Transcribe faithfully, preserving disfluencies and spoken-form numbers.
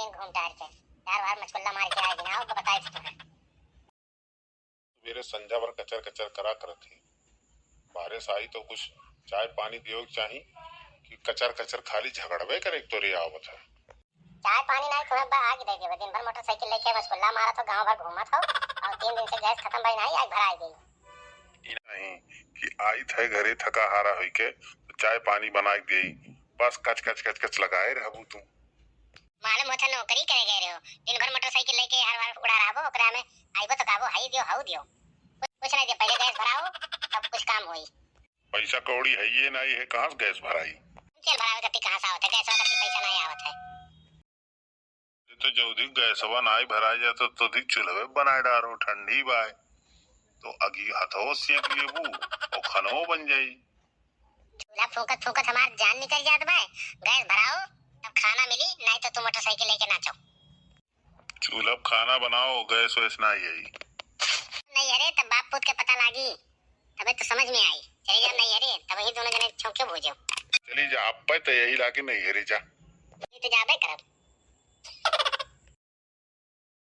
घूम टहर के, यार वार मचकुल्ला मार के आए बिना, आओ बताए थे तुम्हें। सवेरे संझा भर कचर कचर करा करत ही। बारिश आई तो कुछ चाय पानी दियो के चाही कि कचर कचर खाली झगड़बे करे के तोरे आवत है। चाय पानी नहीं, तुम्हें बा आग दे देबे। दिन भर मोटरसाइकिल लेके मचकुल्ला मारत हो, गांव भर घूमत हो, और तीन दिन से गैस खत्म भई नहीं, आग भराई गई। ई नहीं कि आई थे घरे थका हारा होई के तो चाय पानी बनाए के देई, बस कच कच कच कच लगाए रहबू तू। मालूम होता नौकरी करे गए रहो, दिन भर मोटरसाइकिल लेके हर बार उड़ा रहबो, ओकरा में आइबो तो कहबो, "हई दियो, हऊ दियो।" कुछ, कुछ नहीं दे, पहले गैस भराओ, तब कुछ काम होई। पैसा कौड़ी है ये नहीं है, कहाँ से गैस भराई? तेल भरावे खातिर कहाँ से आवत है? गैस वाला खातिर पैसा नहीं आवत है। ये तो जल्दी गैसवा नहीं भराई जाता तो अधिक चूल्हे बनाए डारो, ठंडी बाय तो अगी हथो सेक लेबू और खनवो बन जाई। चूल्हा फूंकत फूंकत हमार जान निकल जात बा। गैस भराओ, तब खाना मिली, नहीं तो तू मोटरसाइकिल लेके नाचो। चूल्हा पे खाना बनाओ, गैस वैस ना आई। नहीं अरे, तब बाप पूत के पता लागी, तबे तो समझ में आई। चली जाओ नहीं अरे, तब ही दोनों जने चौके भूजो। चली जा, अब पे तो यही लागे नहीं अरे, जा। ये तो जाबे करब।